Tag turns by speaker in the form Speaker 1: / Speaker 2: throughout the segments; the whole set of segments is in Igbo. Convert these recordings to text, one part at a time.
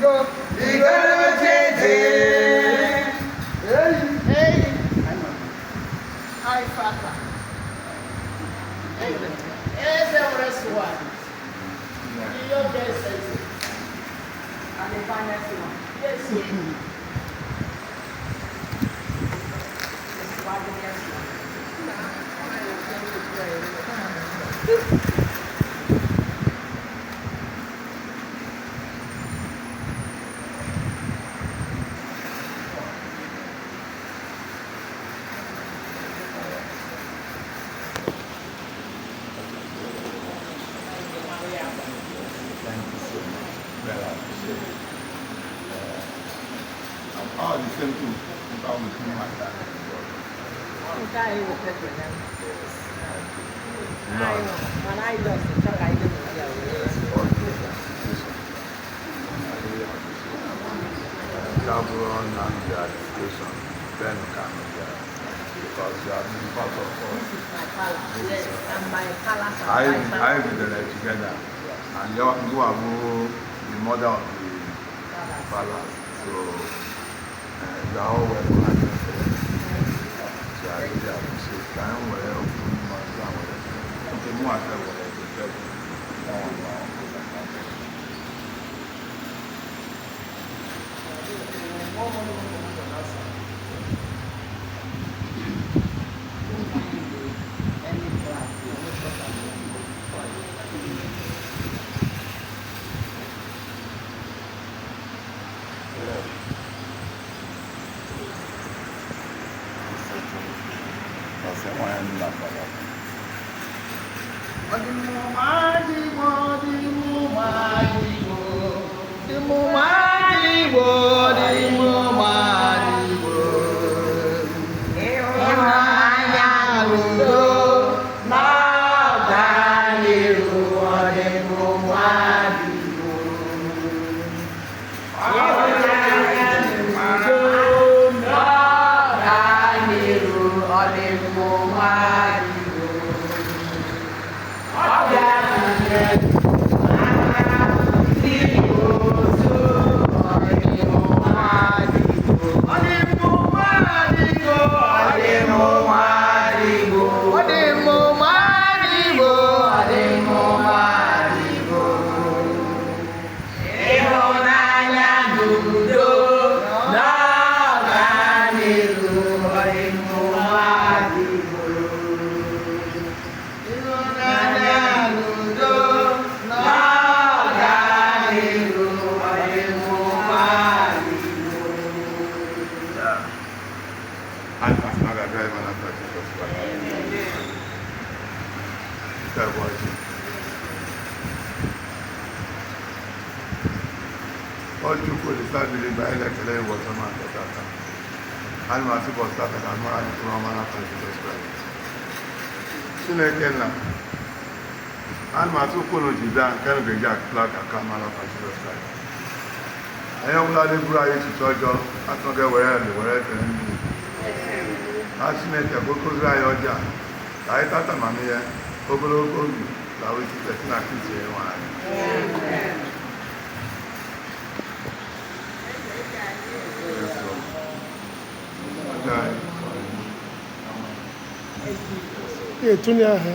Speaker 1: Rigo.
Speaker 2: Rigo n'ocheeze.
Speaker 1: Eyi.
Speaker 3: Hey, hi, Papa. Eze nwere sụwa. The youngest eze.
Speaker 4: And the finest one.
Speaker 3: Yes.
Speaker 4: The swaggiest one.
Speaker 2: Thank you so much. Well, I appreciate it. All the same thing about with me like that.
Speaker 4: Nke anyị wụ petrol ya. Anyị nọ, mana anyị just chọ ka anyị dị n'ụdị a wee.
Speaker 2: I really appreciate it. Travel on and the education, then can because you have been part of us.
Speaker 4: This is my palace. Yes, and my palace
Speaker 2: I
Speaker 4: advisor.
Speaker 2: I bidoro together, and you are the mother of the
Speaker 4: Palace.
Speaker 2: palace, so you are all welcome. So I really appreciate. Ka anyị were okwu mmadụ a were nke mụ aka were prepare that one now.
Speaker 4: Don't find any flag, no problem.
Speaker 2: Ọsẹ nwanyị nna fọrọ.
Speaker 3: Ọdịmụma adịgbo, ọdịmụma adịgbo. Ọdịmụma adịgbo, ọdịmụma adịgbo. Ịhụnanya n'udo na ọganiru ọdịmụma adịgbo. Ịhụnanya n'udo na ọganiru ọdịmụma adịgbo. Ọ bịara ndị otu ọdịmụma adịgbo. Ọdịmụma adịgbo. Ọdịmụma adịgbo. Ọdịmụma adịgbo. Ọdịmụma adịgbo. Ịhụnanya n'udo na ọganiru ọdịmụma adịgbo. Ịhụnanya n'udo na ọganiru ọdịmụma adịgbo.
Speaker 2: And as na ga drive na Jesus Christ. Nke a bụ ọjị. Ọ Chukwu Olisa biri mgbe anyị na-ekele ụbọchị ọma nke tata. Ana m asị ụbọchị tata ka mara anyị mkpụrụ ọma n'afọ Jizọs Kraịst. Chineke nna, ana m asị ụkwụ ji bịa nke na ga-eji akụla aka aka mara n'afọ Jizọs Kraịst. Anyị ọbụla na-eburu anyị echiche ọjọọ, atọ ga-ewere ya were fere mmiri. Ha Chineke ka o kụziri anyị ọjọọ a, ka anyị tata amamihe, ogologo oge na site na Kristi onye nwe anyị. Yes, Lord. Ọjọọ anyị.
Speaker 1: Etunye ahụ.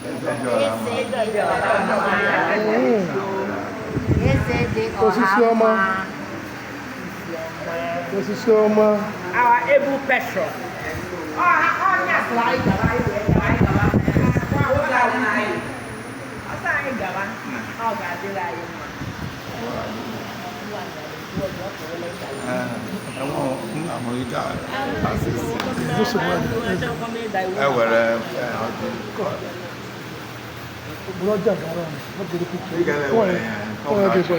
Speaker 2: Eze dị ọra mma.
Speaker 5: Eze dị
Speaker 1: Osisi ọma.
Speaker 5: ọha mma.
Speaker 1: Osisi ọma.
Speaker 4: Our able patron. Ọ nyasịrị anyị gaba, anyị wee gaba, anyị gaba. Oge awụ anyị. Ọsọ anyị gaba, ọ ga-adịrị anyị mma.
Speaker 2: Ee, enwe nna m ike asịsị.
Speaker 1: Nsogbu adịghị.
Speaker 2: Ewere ọjị.
Speaker 1: Bụrụ ọjị a gara ọnụ. Ọ ga-ere
Speaker 2: Ị ga na-ewere ya, nke ọ
Speaker 1: Ọ
Speaker 2: bụla
Speaker 1: ga-ekwe.